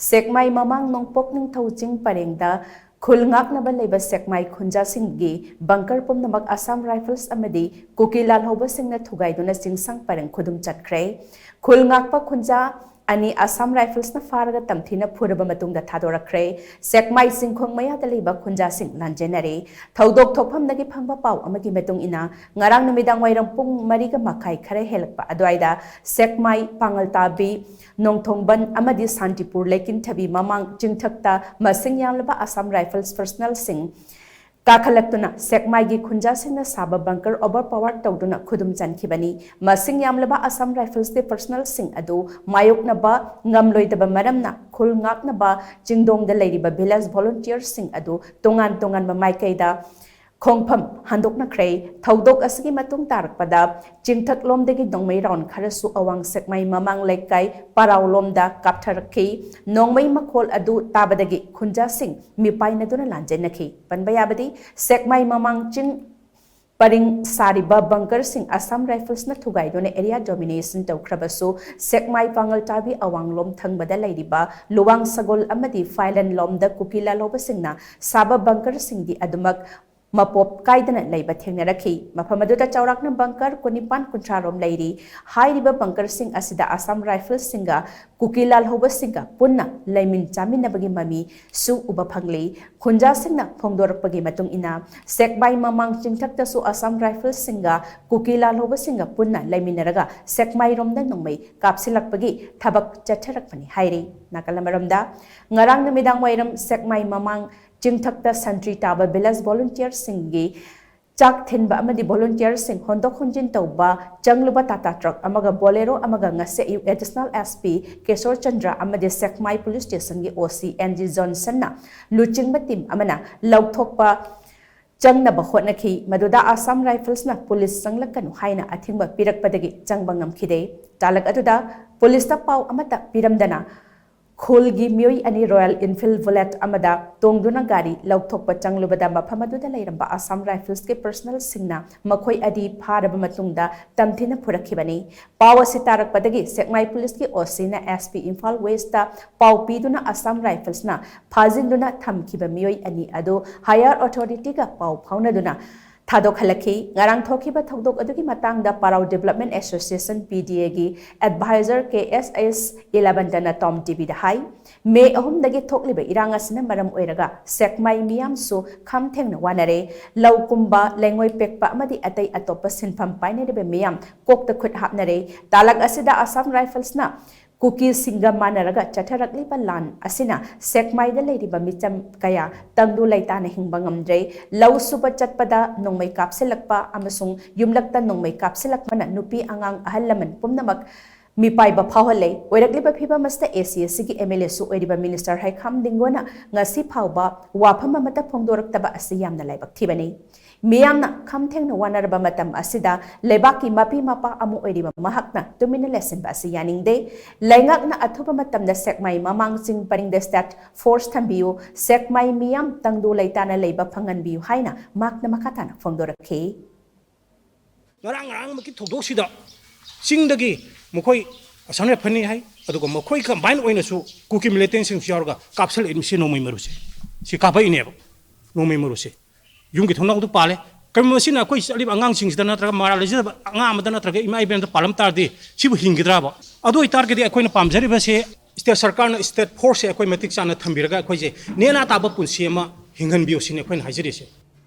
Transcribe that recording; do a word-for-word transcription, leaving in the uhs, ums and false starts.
ꯁꯦꯛꯃꯥꯏ ꯃꯃꯥꯡ ꯅꯣꯡꯄꯣꯛ ꯅꯤꯡꯊꯧ ꯆꯤꯡ ꯄꯔꯦꯡꯗ ꯈꯨꯜ ꯉꯥꯛꯅꯕ ꯂꯩꯕ ꯁꯦꯛꯃꯥꯏ ꯈꯨꯟꯖꯥꯁꯤꯡꯒꯤ ꯕꯪꯀꯔ ꯄꯨꯝꯅꯃꯛ ꯑꯁꯥꯝ ꯔꯥꯏꯐꯜꯁ ꯑꯃꯗꯤ ꯀꯨꯀꯤ ꯂꯥꯜꯍꯧꯕꯁꯤꯡꯅ ꯊꯨꯒꯥꯏꯗꯨꯅ ꯆꯤꯡꯁꯥꯡ ꯄꯔꯦꯡ ꯈꯨꯗꯨꯝ ꯆꯠꯈ꯭ꯔꯦ꯫ ꯈꯨꯜ ꯉꯥꯛꯄ ꯈꯨꯟꯖꯥ ꯑꯅꯤ ꯑꯁꯥꯝ ꯔꯥꯏꯐꯜꯁꯅ ꯐꯥꯔꯒ ꯇꯝꯊꯤꯅ ꯐꯨꯔꯕ ꯃꯇꯨꯡꯗ ꯊꯥꯗꯣꯔꯛꯈ꯭ꯔꯦ꯫ ꯁꯦꯛꯃꯥꯏ ꯆꯤꯡꯈꯣꯡ ꯃꯌꯥꯗ ꯂꯩꯕ ꯈꯨꯟꯖꯥꯁꯤꯡ ꯂꯥꯟꯖꯦꯟꯅꯔꯦ꯫ ꯊꯧꯗꯣꯛ ꯊꯣꯛꯐꯝꯗꯒꯤ ꯐꯪꯕ ꯄꯥꯎ ꯑꯃꯒꯤ ꯃꯇꯨꯡ ꯏꯟꯅ, ꯉꯔꯥꯡ ꯅꯨꯃꯤꯗꯥꯡ ꯋꯥꯏꯔꯝ ꯄꯨꯡ ꯃꯔꯤꯒ ꯃꯈꯥꯏ ꯈꯔ ꯍꯦꯜꯂꯛꯄ ꯑꯗꯨꯋꯥꯏꯗ ꯁꯦꯛꯃꯥꯏ, ꯄꯥꯉꯜꯇꯥꯕꯤ, ꯅꯣꯡꯊꯣꯡꯕꯟ ꯑꯃꯗꯤ ꯁꯥꯟꯇꯤꯄꯨꯔ ꯂꯩꯀꯤꯟꯊꯕꯤ ꯃꯃꯥꯡ ꯆꯤꯡꯊꯛꯇ ꯃꯁꯤꯡ ꯌꯥꯝꯂꯕ ꯑꯁꯥꯝ ꯔꯥꯏꯐꯜꯁ ꯄꯔꯁꯅꯦꯜꯁꯤꯡ ꯀꯥꯈꯠꯂꯛꯇꯨꯅ ꯁꯦꯛꯃꯥꯏꯒꯤ ꯈꯨꯟꯖꯥꯁꯤꯡꯅ ꯁꯥꯕ ꯕꯪꯀꯔ ꯑꯣꯚꯔ ꯄꯥꯋꯔ ꯇꯧꯗꯨꯅ ꯈꯨꯗꯨꯝ ꯆꯟꯈꯤꯕꯅꯤ꯫ ꯃꯁꯤꯡ ꯌꯥꯝꯂꯕ ꯑꯁꯥꯝ ꯔꯥꯏꯐꯜꯁꯀꯤ ꯄꯔꯁꯅꯦꯜꯁꯤꯡ ꯑꯗꯨ ꯃꯥꯌꯣꯛꯅꯕ ꯉꯝꯂꯣꯏꯗꯕ ꯃꯔꯝꯅ ꯈꯨꯜ ꯉꯥꯛꯅꯕ ꯆꯤꯡꯗꯣꯡꯗ ꯂꯩꯔꯤꯕ ꯚꯤꯂꯦꯖ ꯚꯣꯂꯨꯟꯇꯤꯌꯔꯁꯤꯡ ꯑꯗꯨ ꯇꯣꯉꯥꯟ ꯇꯣꯉꯥꯟꯕ ꯃꯥꯏꯀꯩꯗ ꯈꯣꯡꯐꯝ ꯍꯟꯗꯣꯛꯅꯈ꯭ꯔꯦ꯫ ꯊꯧꯗꯣꯛ ꯑꯁꯤꯒꯤ ꯃꯇꯨꯡ ꯇꯥꯔꯛꯄꯗ ꯆꯤꯡꯊꯛꯂꯣꯝꯗꯒꯤ ꯅꯣꯡꯃꯩ ꯔꯥꯎꯟ ꯈꯔꯁꯨ ꯑꯋꯥꯡ ꯁꯦꯛꯃꯥꯏ ꯃꯃꯥꯡ ꯂꯩꯀꯥꯏ ꯄꯔꯥꯎꯂꯣꯝꯗ ꯀꯥꯞꯊꯔꯛꯈꯤ꯫ ꯅꯣꯡꯃꯩ ꯃꯈꯣꯜ ꯑꯗꯨ ꯇꯥꯕꯗꯒꯤ ꯈꯨꯟꯖꯥꯁꯤꯡ ꯃꯤꯄꯥꯏꯅꯗꯨꯅ ꯂꯥꯟꯖꯦꯟꯅꯈꯤ꯫ ꯄꯟꯕ ꯌꯥꯕꯗꯤ, ꯁꯦꯛꯃꯥꯏ ꯃꯃꯥꯡ ꯆꯤꯡ ꯄꯔꯤꯡ ꯁꯥꯔꯤꯕ ꯕꯪꯀꯔꯁꯤꯡ ꯑꯁꯥꯝ ꯔꯥꯏꯐꯜꯁꯅ ꯊꯨꯒꯥꯏꯗꯨꯅ ꯑꯦꯔꯤꯌꯥ ꯗꯣꯃꯤꯅꯦꯁꯟ ꯇꯧꯈ꯭ꯔꯕꯁꯨ, ꯁꯦꯛꯃꯥꯏ ꯄꯥꯉꯜꯇꯥꯕꯤ ꯑꯋꯥꯡꯂꯣꯝ ꯊꯪꯕꯗ ꯂꯩꯔꯤꯕ ꯂꯨꯋꯥꯡ ꯁꯒꯣꯜ ꯑꯃꯗꯤ ꯐꯥꯏꯂꯟꯂꯣꯝꯗ ꯀꯨꯀꯤ ꯂꯥꯜꯍꯧꯕꯁꯤꯡꯅ ꯁꯥꯕ ꯕꯪꯀꯔꯁꯤꯡꯗꯤ ꯑꯗꯨꯃꯛ ꯃꯄꯣꯞ ꯀꯥꯏꯗꯅ ꯂꯩꯕ ꯊꯦꯡꯅꯔꯛꯈꯤ꯫ ꯃꯐꯝ ꯑꯗꯨꯗ ꯆꯥꯎꯔꯥꯛꯅ ꯕꯪꯀꯔ ꯀꯨꯟꯅꯤꯄꯥꯟ ꯀꯨꯟꯊ꯭ꯔꯥ ꯔꯣꯝ ꯂꯩꯔꯤ꯫ ꯍꯥꯏꯔꯤꯕ ꯕꯪꯀꯔꯁꯤꯡ ꯑꯁꯤꯗ ꯑꯁꯥꯝ ꯔꯥꯏꯐꯜꯁꯤꯡꯒ ꯀꯨꯀꯤ ꯂꯥꯜꯍꯧꯕꯁꯤꯡꯒ ꯄꯨꯟꯅ ꯂꯩꯃꯤꯟ ꯆꯥꯃꯤꯟꯅꯕꯒꯤ ꯃꯃꯤꯁꯨ ꯎꯕ ꯐꯪꯂꯤ꯫ ꯈꯨꯟꯖꯥꯁꯤꯡꯅ ꯐꯣꯡꯗꯣꯔꯛꯄꯒꯤ ꯃꯇꯨꯡ ꯏꯟꯅ, ꯁꯦꯛꯃꯥꯏ ꯃꯃꯥꯡ ꯆꯤꯡꯊꯛꯇꯁꯨ ꯑꯁꯥꯝ ꯔꯥꯏꯐꯜꯁꯤꯡꯒ ꯀꯨꯀꯤ ꯂꯥꯜꯍꯧꯕꯁꯤꯡꯒ ꯄꯨꯟꯅ ꯂꯩꯃꯤꯟꯅꯔꯒ ꯁꯦꯛꯃꯥꯏꯔꯣꯝꯗ ꯅꯣꯡꯃꯩ ꯀꯥꯞꯁꯤꯜꯂꯛꯄꯒꯤ ꯊꯕꯛ ꯆꯠꯊꯔꯛꯄꯅꯤ ꯍꯥꯏꯔꯤ꯫ ꯅꯥꯀꯜ ꯑꯃꯔꯣꯝꯗ, ꯉꯔꯥꯡ ꯅꯨꯃꯤꯗꯥꯡ ꯋꯥꯏꯔꯝ ꯁꯦꯛꯃꯥꯏ ꯃꯃꯥꯡ ꯆꯤꯡꯊꯛꯇ ꯁꯟꯇ꯭ꯔꯤ ꯇꯥꯕ ꯚꯤꯂꯦꯖ ꯚꯣꯂꯨꯟꯇꯤꯌꯔꯁꯤꯡꯒꯤ ꯆꯥꯛ ꯊꯤꯟꯕ ꯑꯃꯗꯤ ꯚꯣꯂꯨꯟꯇꯤꯌꯔꯁꯤꯡ ꯍꯣꯟꯗꯣꯛ ꯍꯣꯟꯖꯤꯟ ꯇꯧꯕ ꯆꯪꯂꯨꯕ ꯇꯥꯇꯥ ꯇ꯭ꯔꯛ ꯑꯃꯒ ꯕꯣꯂꯦꯔꯣ ꯑꯃꯒ ꯉꯁꯤ ꯑꯌꯨꯛ ꯑꯦꯗꯤꯁꯅꯦꯜ ꯑꯦꯁ ꯄꯤ ꯀꯦꯁꯣꯔ ꯆꯟꯗ꯭ꯔ ꯑꯃꯗꯤ ꯁꯦꯛꯃꯥꯏ ꯄꯨꯂꯤꯁ ꯁ꯭ꯇꯦꯁꯟꯒꯤ ꯑꯣ ꯁꯤ ꯑꯦꯟ ꯖꯤ ꯖꯣꯟꯁꯟꯅ ꯂꯨꯆꯤꯡꯕ ꯇꯤꯝ ꯑꯃꯅ ꯂꯧꯊꯣꯛꯄ ꯆꯪꯅꯕ ꯍꯣꯠꯅꯈꯤ꯫ ꯃꯗꯨꯗ ꯑꯁꯥꯝ ꯔꯥꯏꯐꯜꯁꯅ ꯄꯨꯂꯤꯁ ꯆꯪꯂꯛꯀꯅꯨ ꯍꯥꯏꯅ ꯑꯊꯤꯡꯕ ꯄꯤꯔꯛꯄꯗꯒꯤ ꯆꯪꯕ ꯉꯝꯈꯤꯗꯦ꯫ ꯇꯥꯂꯛ ꯑꯗꯨꯗ ꯄꯨꯂꯤꯁꯇ ꯄꯥꯎ ꯑꯃꯠꯇ ꯄꯤꯔꯝꯗꯅ ꯈꯨꯜꯒꯤ ꯃꯤꯑꯣꯏ ꯑꯅꯤ Royal Enfield Bullet ꯑꯃꯗ ꯇꯣꯡꯗꯨꯅ ꯒꯥꯔꯤ ꯂꯧꯊꯣꯛꯄ ꯆꯪꯂꯨꯕꯗ ꯃꯐꯝ ꯑꯗꯨꯗ ꯂꯩꯔꯝꯕ Assam Riflesꯀꯤ personnelꯁꯤꯡꯅ ꯃꯈꯣꯏ ꯑꯅꯤ ꯐꯥꯔꯕ ꯃꯇꯨꯡꯗ ꯇꯝꯊꯤꯅ ꯐꯨꯔꯛꯈꯤꯕꯅꯤ꯫ ꯄꯥꯎ ꯑꯁꯤ ꯇꯥꯔꯛꯄꯗꯒꯤ ꯁꯦꯛꯃꯥꯏ ꯄꯨꯂꯤꯁꯀꯤ OCꯅ SP ꯏꯝꯐꯥꯜ Westꯇ ꯄꯥꯎ ꯄꯤꯗꯨꯅ Assam Riflesꯅ ꯐꯥꯖꯤꯟꯗꯨꯅ ꯊꯝꯈꯤꯕ ꯃꯤꯑꯣꯏ ꯑꯅꯤ ꯑꯗꯨ higher authorityꯒ ꯄꯥꯎ ꯐꯥꯎꯅꯗꯨꯅ ꯊꯥꯗꯣꯛꯍꯜꯂꯛꯈꯤ꯫ ꯉꯔꯥꯡ ꯊꯣꯛꯈꯤꯕ ꯊꯧꯗꯣꯛ ꯑꯗꯨꯒꯤ ꯃꯇꯥꯡꯗ Parao Development Association, PDAꯒꯤ advisor ꯀꯦ ꯑꯦꯁ ꯑꯦꯁ ꯏꯂꯦꯕꯟꯇꯅ Tom TVꯗ ꯍꯥꯏ, ꯃꯦ ꯑꯍꯨꯝꯗꯒꯤ ꯊꯣꯛꯂꯤꯕ ꯏꯔꯥꯡ ꯑꯁꯤꯅ ꯃꯔꯝ ꯑꯣꯏꯔꯒ ꯁꯦꯛꯃꯥꯏ ꯃꯤꯌꯥꯝꯁꯨ ꯈꯝ ꯊꯦꯡꯅ ꯋꯥꯅꯔꯦ꯫ ꯂꯧ ꯀꯨꯝꯕ, ꯂꯩꯉꯣꯏ ꯄꯦꯛꯄ ꯑꯃꯗꯤ ꯑꯇꯩ ꯑꯇꯣꯞꯄ ꯁꯤꯟꯐꯝ ꯄꯥꯏꯅꯔꯤꯕ ꯃꯤꯌꯥꯝ ꯀꯣꯛꯇ ꯈꯨꯠ ꯍꯥꯞꯅꯔꯦ꯫ ꯇꯥꯂꯛ ꯑꯁꯤꯗ Assam Riflesꯅ ꯀꯨꯀꯤꯁꯤꯡꯒ ꯃꯥꯟꯅꯔꯒ ꯆꯠꯊꯔꯛꯂꯤꯕ ꯂꯥꯟ ꯑꯁꯤꯅ ꯁꯦꯛꯃꯥꯏꯗ ꯂꯩꯔꯤꯕ ꯃꯤꯆꯝ ꯀꯌꯥ ꯇꯪꯗꯨ ꯂꯩꯇꯥꯅ ꯍꯤꯡꯕ ꯉꯝꯗ꯭ꯔꯦ꯫ ꯂꯧ ꯁꯨꯕ ꯆꯠꯄꯗ ꯅꯣꯡꯃꯩ ꯀꯥꯞꯁꯤꯜꯂꯛꯄ ꯑꯃꯁꯨꯡ ꯌꯨꯝꯂꯛꯇ ꯅꯣꯡꯃꯩ ꯀꯥꯞꯁꯤꯜꯂꯛꯄꯅ ꯅꯨꯄꯤ, ꯑꯉꯥꯡ, ꯑꯍꯜ ꯂꯃꯟ ꯄꯨꯝꯅꯃꯛ ꯃꯤꯄꯥꯏꯕ ꯐꯥꯎꯍꯜꯂꯦ꯫ ꯑꯣꯏꯔꯛꯂꯤꯕ ꯐꯤꯕꯝ ꯑꯁꯤꯗ ACACꯒꯤ MLAꯁꯨ ꯑꯣꯏꯔꯤꯕ Minister ꯍꯩꯈꯥꯝ ꯂꯤꯡꯒꯣꯅ ꯉꯁꯤ ꯐꯥꯎꯕ ꯋꯥꯐꯝ ꯑꯃꯠꯇ ꯐꯣꯡꯗꯣꯔꯛꯇꯕ ꯑꯁꯤ ꯌꯥꯝꯅ ꯂꯥꯏꯕꯛ ꯊꯤꯕꯅꯤ꯫ ꯃꯤꯌꯥꯝꯅ ꯈꯝ ꯊꯦꯡꯅ ꯋꯥꯅꯔꯕ ꯃꯇꯝ ꯑꯁꯤꯗ ꯂꯩꯕꯥꯛꯀꯤ ꯃꯄꯤ ꯃꯄꯥ ꯑꯃ ꯑꯣꯏꯔꯤꯕ ꯃꯍꯥꯛꯅ ꯇꯨꯃꯤꯟꯅ ꯂꯩꯁꯤꯟꯕ ꯑꯁꯤ ꯌꯥꯅꯤꯡꯗꯦ꯫ ꯂꯩꯉꯥꯛꯅ ꯑꯊꯨꯕ ꯃꯇꯝꯗ ꯁꯦꯛꯃꯥꯏ ꯃꯃꯥꯡ ꯆꯤꯡ ꯄꯔꯤꯡꯗ state force ꯊꯝꯕꯤꯌꯨ, ꯁꯦꯛꯃꯥꯏ ꯃꯤꯌꯥꯝ ꯇꯪꯗꯨ ꯂꯩꯇꯥꯅ ꯂꯩꯕ ꯐꯪꯍꯟꯕꯤꯌꯨ ꯍꯥꯏꯅ ꯃꯍꯥꯛꯅ ꯃꯈꯥ ꯇꯥꯅ ꯐꯣꯡꯗꯣꯔꯛꯈꯤ꯫ ꯉꯔꯥꯡ ꯉꯔꯥꯡꯃꯛꯀꯤ ꯊꯧꯗꯣꯛꯁꯤꯗ ꯆꯤꯡꯗꯒꯤ ꯃꯈꯣꯏ Assam Riflesꯅꯤ ꯍꯥꯏ, ꯑꯗꯨꯒ ꯃꯈꯣꯏ combine ꯑꯣꯏꯅꯁꯨ ꯀꯨꯀꯤ militantꯁꯤꯡꯁꯨ ꯌꯥꯎꯔꯒ ꯀꯥꯞꯁꯤꯜꯂꯛꯏ꯫ ꯁꯤ ꯅꯣꯡꯃꯩ ꯃꯔꯨꯁꯦ, ꯁꯤ ꯀꯥꯞꯄꯛꯏꯅꯦꯕ꯫ ꯅꯣꯡꯃꯩ ꯃꯔꯨꯁꯦ ꯌꯨꯝꯒꯤ ꯊꯣꯡꯅꯥꯎꯗ ꯄꯥꯜꯂꯦ꯫ ꯀꯔꯤꯒꯨꯝꯕ ꯃꯁꯤꯅ ꯑꯩꯈꯣꯏ ꯆꯠꯂꯤꯕ ꯑꯉꯥꯡꯁꯤꯡꯁꯤꯗ ꯅꯠꯇ꯭ꯔꯒ ꯃꯔꯥꯜ ꯂꯩꯖꯗꯕ ꯑꯉꯥꯡ ꯑꯃꯗ ꯅꯠꯇ꯭ꯔꯒ ꯏꯃꯥ ꯏꯕꯦꯟꯗ ꯄꯥꯜꯂꯝ ꯇꯥꯔꯗꯤ ꯁꯤꯕꯨ ꯍꯤꯡꯒꯗ꯭ꯔꯥꯕ? ꯑꯗꯨ ꯑꯣꯏꯇꯥꯔꯒꯗꯤ ꯑꯩꯈꯣꯏꯅ ꯄꯥꯝꯖꯔꯤꯕꯁꯦ state ꯁꯔꯀꯥꯔꯅ state forceꯁꯦ ꯑꯩꯈꯣꯏ ꯃꯇꯤꯛ ꯆꯥꯅ ꯊꯝꯕꯤꯔꯒ ꯑꯩꯈꯣꯏꯁꯦ ꯅꯦꯅꯥ ꯇꯥꯕ ꯄꯨꯟꯁꯤ ꯑꯃ ꯍꯤꯡꯍꯟꯕꯤꯌꯨ ꯁꯤꯅꯤ ꯑꯩꯈꯣꯏꯅ ꯍꯥꯏꯖꯔꯤꯁꯦ꯫